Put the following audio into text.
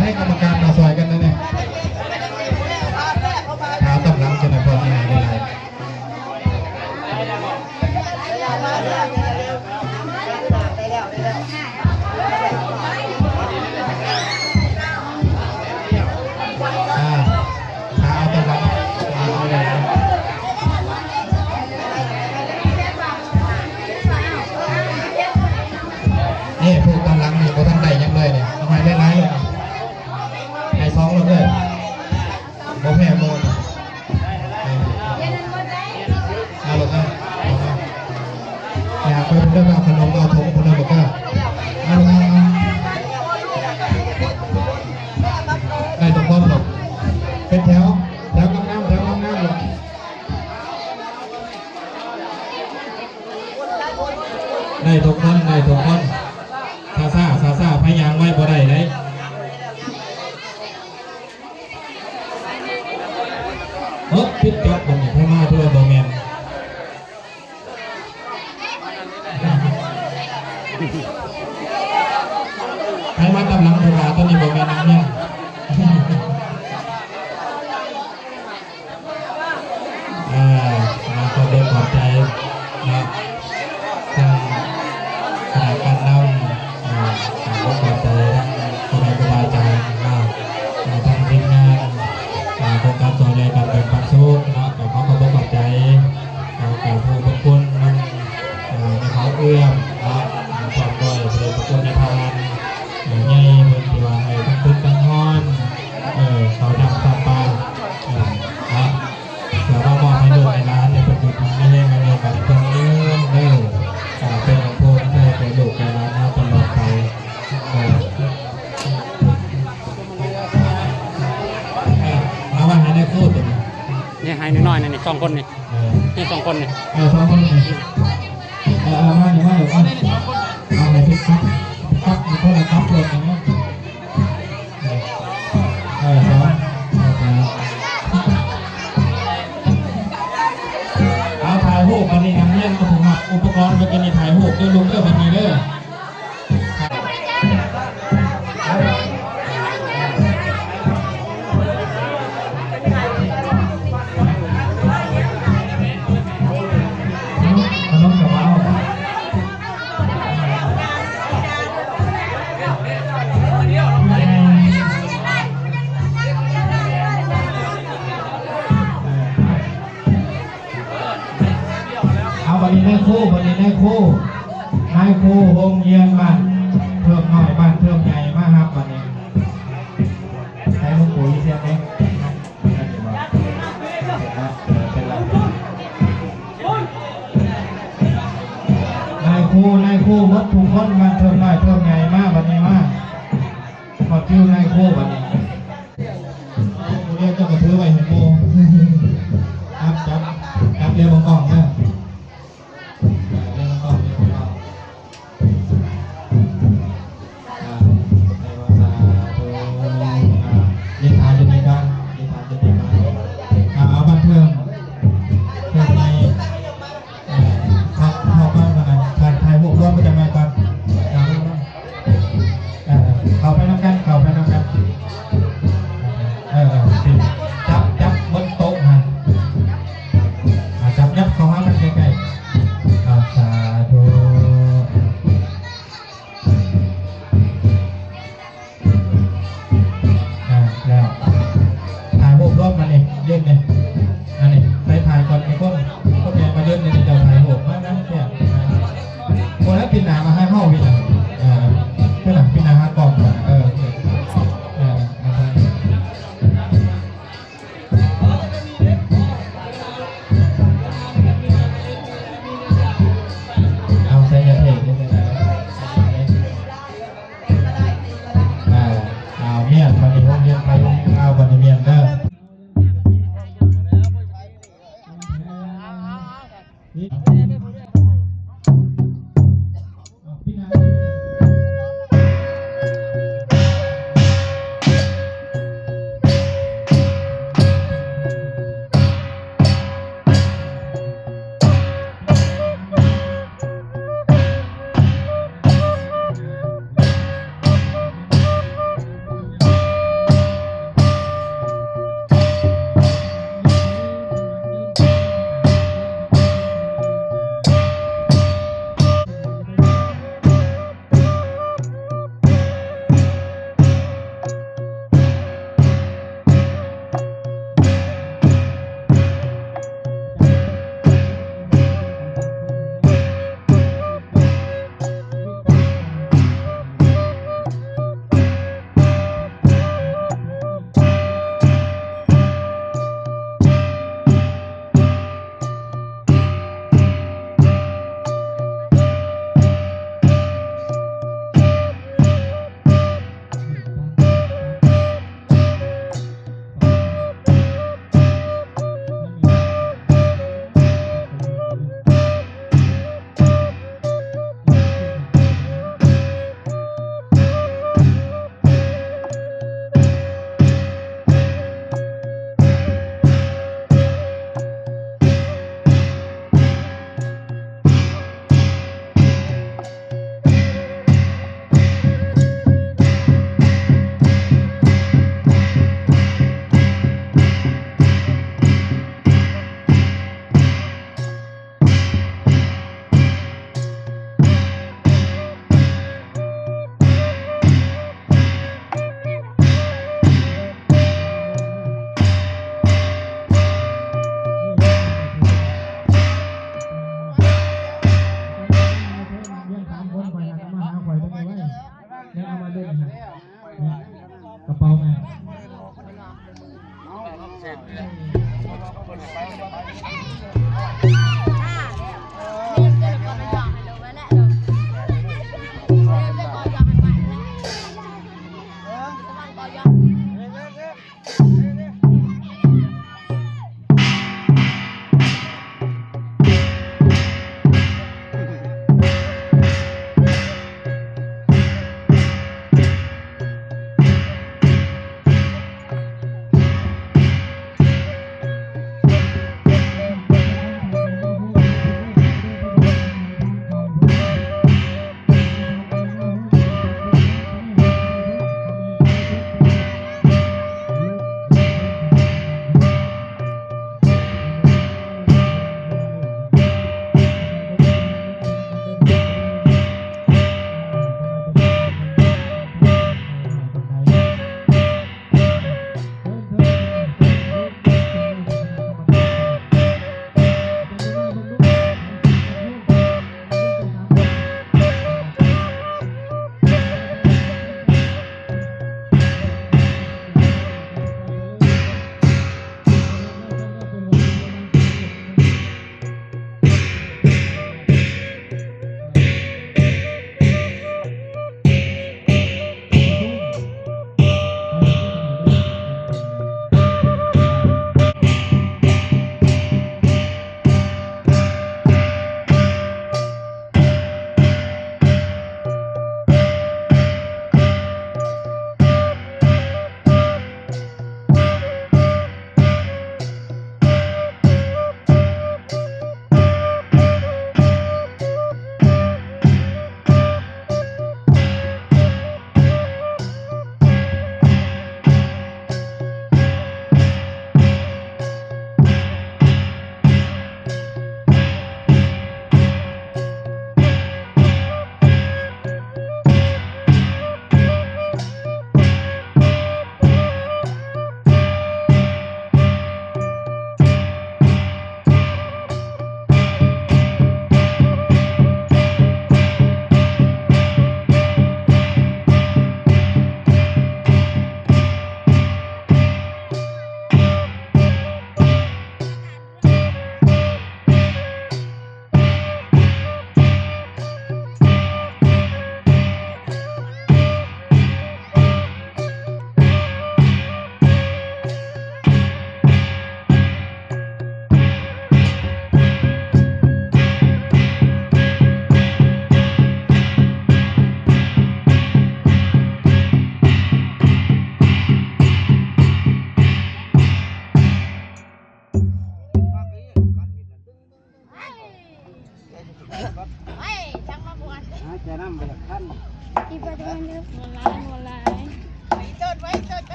ໃຫ້ກຳມະການມາຊ່ອຍກັນແດ່ ຖ້າຕາມຫຼັງຈະໄດ້ພອດງ່າຍຫຼາຍ. ອ່າ ຖ້າເອົາຕາມຫຼັງ ນີ້ ພວກຕາມຫຼັງນີ້ບໍ່ທັນໄດ້ຫຍັງເລີຍນີ້ ເອົາໃຫ້ຫຼາຍໆ ໂລດ ໃຫ້ສອງໂລດເດີ ບໍ່ແພ້ໝູ່ ເອົາໂລດເດີ ເອົາ ເອົາ ຍ່າງໄປພຸ້ນເດີ ເອົາຂະໜົມ ເອົາຖົງພຸ້ນເດີ ເອົາໂລດເດີ ເອົາ ໄດ້ທຸກຄົນໂລດ ເປັນແຖວ ແຖວງາມໆ ແຖວງາມໂລດ. ໄດ້ທຸກຄົນ ໄດ້ທຸກຄົນ ຊ້າໆ ຊ້າໆ ໃຜຍ່າງໄວບໍ່ໄດ້ເດ້ ເອີ ຜິດຈັບບັດນີ້ ໃຜມາເທື່ອບໍ່ແມ່ນ ໃຜມາຕາມຫຼັງເພິ່ນວ່າ ຕອນນີ້ບໍ່ແມ່ນນາງເນາະ. ເອີ ຂໍຂອບໃຈເນາະ ທາງຄະນະການນຳ ເອີ ຂໍຂອບໃຈທາງພໍ່ແມ່ຄູບາອາຈານເນາະ ເອີ ທາງທີມງານ ເອີ ໂຄງການຊ່ອຍເຫຼືອການແບ່ງປັນສຸກເນາະ ກໍຂໍຂອບໃຈ ເອີ ຂອບພະຄຸນນຳ ເອີ ແມ່ເຖົ້າເອື້ອມເນາະ ພ້ອມດ້ວຍພະເດດພະຄຸນນາຍພານ ເອີ ໃຫຍ່ເພິ່ນທີ່ວ່າໃຫ້ທັງທຶນທັງຮອນ ເອີ ເຂົ້ານ້ຳຊຳປາ ເອີ ເນາະ ເພື່ອມາມອບໃຫ້ລູກໃຫ້ຫຼານ ໃຫ້ເພິ່ນຢູ່ດີມີແຮງ ໃຫ້ມີການຈະເລີນເດີ ເປັນໂພນໃຫ້ແກ່ລູກແກ່ຫຼານເຮົາຕະຫຼອດໄປ ເອີ ເອົາໄວ້ໃຫ້ນາຍຄູຕົວນີ້ ນີ້ໃຫ້ນ້ອຍໆ ນີ້ ນີ້ສອງຄົນນີ້ ເອີ ນີ້ສອງຄົນນີ້ ເອີ ສອງຄົນນີ້ ເອີ ເອົາມານີ້ ມາ ເອົາ ເອົາໃຫ້ທຸກຄົນ ກັບຄົນລະກັບລົດນີ້ ເອີ ສອງ ເອົາ ຖ່າຍຮູບບັດນີ້ ນັກຮຽນກໍຜູ້ຮັບອຸປະກອນ ບັດນີ້ຖ່າຍຮູບເດີລູກເດີ ບັດນີ້ເດີ. ເອົາ ບັດນີ້ນາຍຄູ ບັດນີ້ນາຍຄູ ນາຍຄູໂຮງຮຽນບ້ານເທີມນ້ອຍ ບ້ານເທີມໃຫຍ່ ມາຮັບບັດນີ້ ໃສ່ຫົວໂກອີເສຍເດ້ ນາຍຄູ ນາຍຄູໝົດທຸກຄົນ ບ້ານເທີມນ້ອຍເທີມໃຫຍ່ ມາບັດນີ້ ມາ ຮອດຄິວນາຍຄູບັດນີ້. ຜູ້ດຽວເຈົ້າກໍຖືໄວ້ໃຫ້ໝູ່ ຈັບ ຈັບ ຈັບເລວບັງກ້ອງເດີ ເລວບັງກ້ອງ ເລວບັງກ້ອງ ອ່າ ໃຫ້ວ່າສາທຸ ອ່າ ເລຂາຢູ່ໃນກາງ ເລຂາຢູ່ໃນກາງ ອ່າ ເອົາບັນເທີງ ເທີງໃນ ເອີ ເຂົ້າ ເຂົ້າໄປ ຖ່າຍຮູບລວມໄປຈັກໜ່ອຍກ່ອນ ເອີ ເຂົ້າໄປນຳກັນ ເຂົ້າໄປນຳກັນ ເອີ ເອີ ຈັບ ຈັບບົນໂຕະຫັ້ນ ອ່າ ຈັບ ຫຍັບເຂົ້າຫາກັນໃກ້ໆ ອ່າ ສາທຸ. ອ່າ ແລ້ວ ຖ່າຍຮູບລວມມານີ້ ຢືນນີ້ ອັນນີ້ ໄປຖ່າຍກ່ອນ ມີຄົນ ຄົນແກ່ມາຢືນນີ້ ເຈົ້າຖ່າຍຮູບ ມາ ມາ ແກ່ ຄົນນັ້ນປິ່ນໜ້າມາຫາເຮົາ ປິ່ນໜ້າ ເອີ ເພິ່ນນະ ປິ່ນໜ້າຫາກ້ອງ ເອີ ເອີ ເອົາໄປ ເອົາ ໃສ່ຍາເທດ ອ່າ ເອົາ ມຽນ ບັດນີ້ໂຮງຮຽນໄປ ໂຮງຮຽນ ເອົາ ບັດນີ້ມຽນເດີ. ອອກມາ.